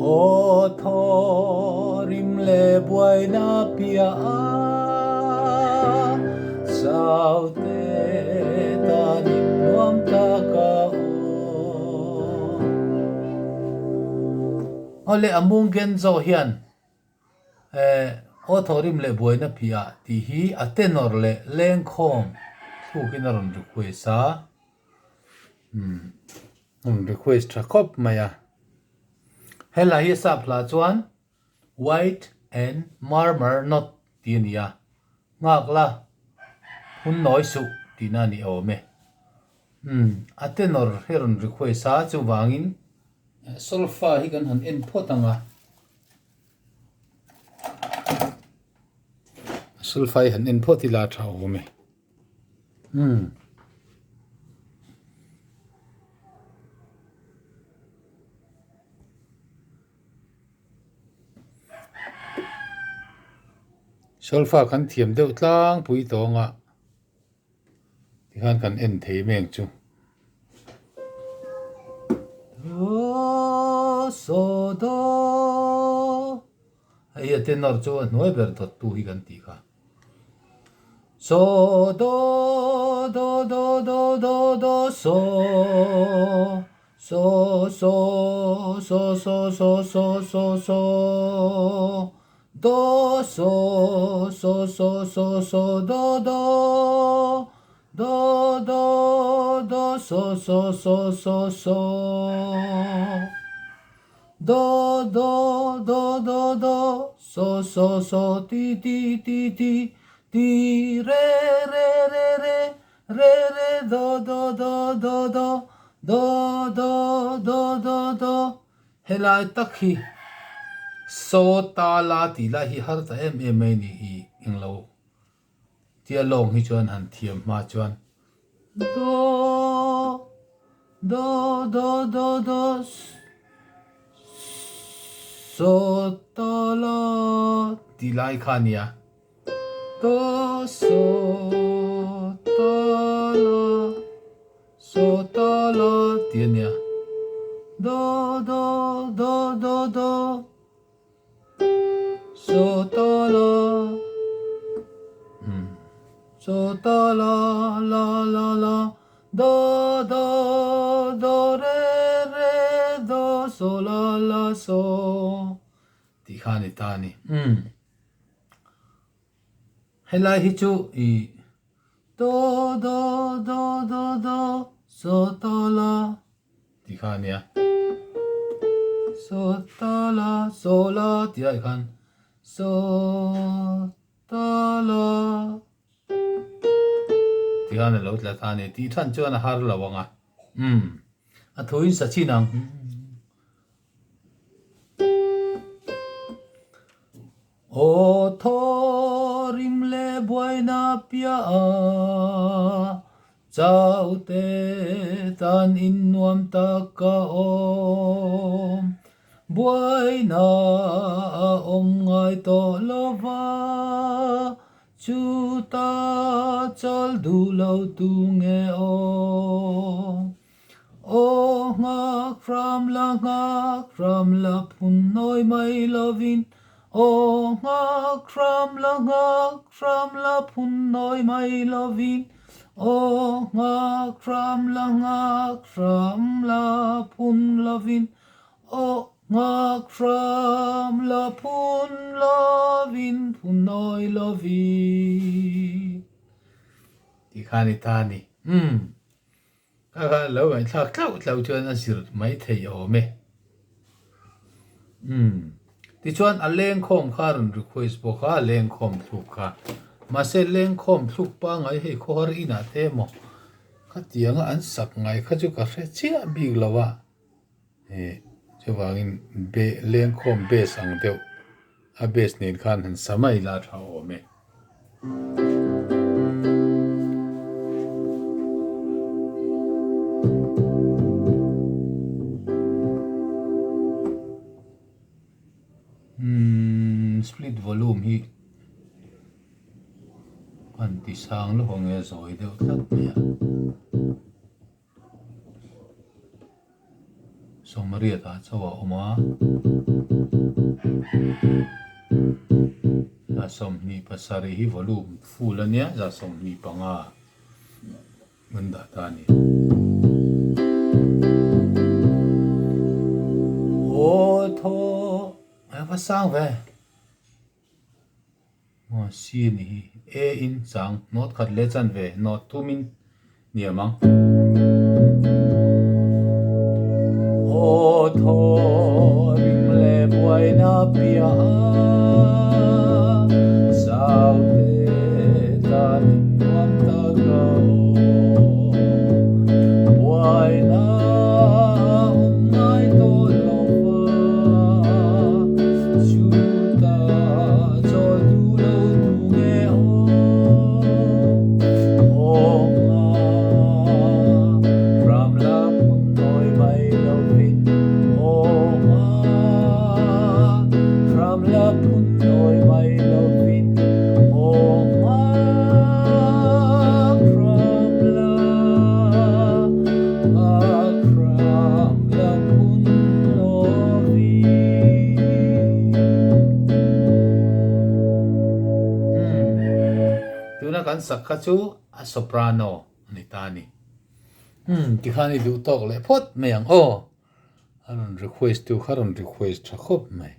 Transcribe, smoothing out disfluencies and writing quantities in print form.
Aw thaw rim leh buaina piah a chau te tan in nuam tak a awm. Aw le a mung Genzo hian Aw thaw rim leh buaina piah tih hi a tenor leh lengkhawm thlukin a rawn request a. Umm rawn request tha khawp mai a. Helai hi sap hla chuan White and Murmur Not tih a ni a, nghak la phun nawi suh tihna a ni awm e. Umm a tenor hi rawn request a chuvangin solfa hi kan han en phawt ang a. Solfa hi han en phawt ila tha awm e. Umm. Solfa kan thiam deuh tlangpui tawng a tikhan kan en thei mek chu. Do so do hei a tenor chu a hnuai ber dawttu hi kan tih kha. So do do do do do do so so so so so so so so so do so so so so so do do do do do so so so so so Do do do do do so so so ti ti ti ti ti re re re re re re do do do do do do do do do do Helai tak hi so ta la tih lai hi har ta em em mai ni i englo tia lawng hi chuan han thiam hma chuan do do do do do so ta la tih lai kha a nia do so ta la so ta la tih a nia do do do do do. So ta la So ta la la la la do do do re re do so la la so tih kha a ni ta a ni. Umm helai hi chu i do do do do do so ta la tih kha a nia. So ta la so la tih ah khan so ta la tih khan a lo tla ta a ni tih than chuan a har lo ang a umm a thuin sa chin ang. Aw thaw rim leh buaina piah a chau te tan in nuam tak ka awm. Buaina a awm ngai tawh lo va, chu ta chal duh lo tu nge awm. Aw nghak hram la nghak hram la phun nawi mai lovin Aw nghak hram la nghak hram la phun nawi mai lovin Aw nghak hram la nghak hram la phun lovin Aw nghak hram la phun lovin phun nawi lovin Tih kha a ni ta a ni. Umm. Kha kha lo ngaihthlak tlauh tlauh chuan a zir mai thei awm e. Umm. Tichuan a lengkhawm kha a rawn request bawk a, lengkhawm thluk kha. Mahse lengkhawm thluk pangai hei khawhar inah te emaw khatianga an sak ngai kha chu ka hre chiah bik lo a. Ih chuvangin be lengkhawm base ang deuh a base nen khan han sa mai la tha awm e. Umm split volume hi an ti sang luh ang e zawi deuh tlat mai a. Sawmariat ah chauh a awm a. 27 hi volume full a nia, 25 kan dah ta a ni. Aw thaw a va sang ve. Aw C ni hi A in chang note khat leh chan ve note thum in niam ang. Aw thaw rim leh buaina piah a zau te tan in nuam tak a aw buaina awm ngai tawh lo va chuta chawl duh lo tu nge aw awm a ram la phun nawi mai lovin awm a ram la phun nawi mai lovin awm a ram la ram la phun lovin. Tuna kan sak kha chu a soprano a ni ta a ni. Umm tikhan i duh tawk leh phawt mai ang aw. A rawn request tu kha rawn request tha khawp mai.